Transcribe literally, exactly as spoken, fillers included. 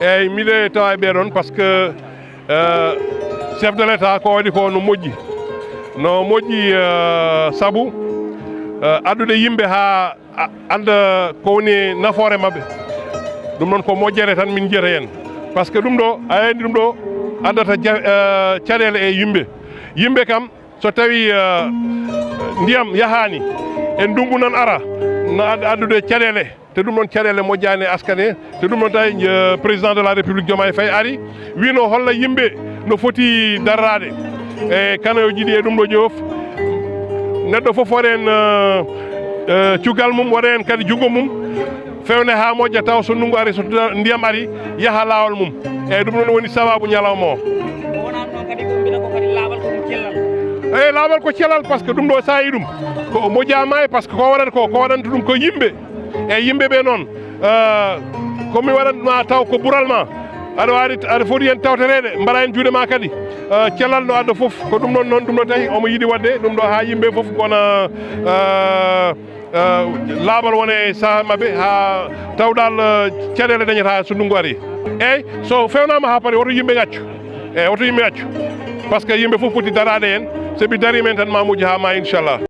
Eyyi, miɗo tawa e ɓee ɗon, parce que euh, chef de l'état ko waɗi ko no moƴƴi. No moƴƴi euh, sabu euh, addude yimɓe haa a- annda ko woni nafoore maɓɓe. Ɗum noon ko moƴƴere tan min njiyata heen. Parce que ɗum ɗo, a andi ɗum ɗo addata ja- euh, caɗeele e yimɓe. Yimɓe kam, so tawi euh, ndiyam yahaani, e ndungu nan ara, no ad- addude caɗeele. Te ɗum noon caɗeele moƴƴaani e askane. Te ɗum noon tawi euh, président de la république Diomaye Faye ari, wino holla yimɓe no foti darraade e kanayoji ɗi e ɗum ɗo joof. Neɗɗo fof waɗa heen euh, euh, cuggal mum, waɗa heen kadi junngo mum, fewne haa moƴƴa, taw so ndunngu ari, so da- ndiyam ari, yaha laawol mum. Eyyi, ɗum noon woni sababu ñalawma o. O wonaa ɗon kadi ko mbina ko kadi laaɓal ko ɗum cellal. Eyyi, laaɓal ko cellal, parce que ɗum ɗo, so a yi ɗum, ko moƴƴaama e, parce que ko waɗata ko, ko waɗanta ɗum ko yimɓe. E yimɓe ɓe noon, euh, ko mi waɗatma taw ko bural ma, aɗa wawi, aɗa foti heen tawtoreede, mbaɗa heen juuɗe ma kadi. Euh, cellal no adda fof. Ko ɗum noon, noon ɗum ɗo tawi omo yiɗi waɗde ɗum ɗo haa yimɓe fof ngona euh, euh, laaɓal wona e saha maɓɓe, haa tawɗal euh, caɗeele dañata so ndunngu ari. Eyyi, so fewnama haa paari, woto yimɓe ngaccu. Eyyi, woto yimɓe ngaccu, parce que yimɓe fof poti daraade heen. So ɓe dariima heen tan, ma moƴƴu haa ma, inchallah.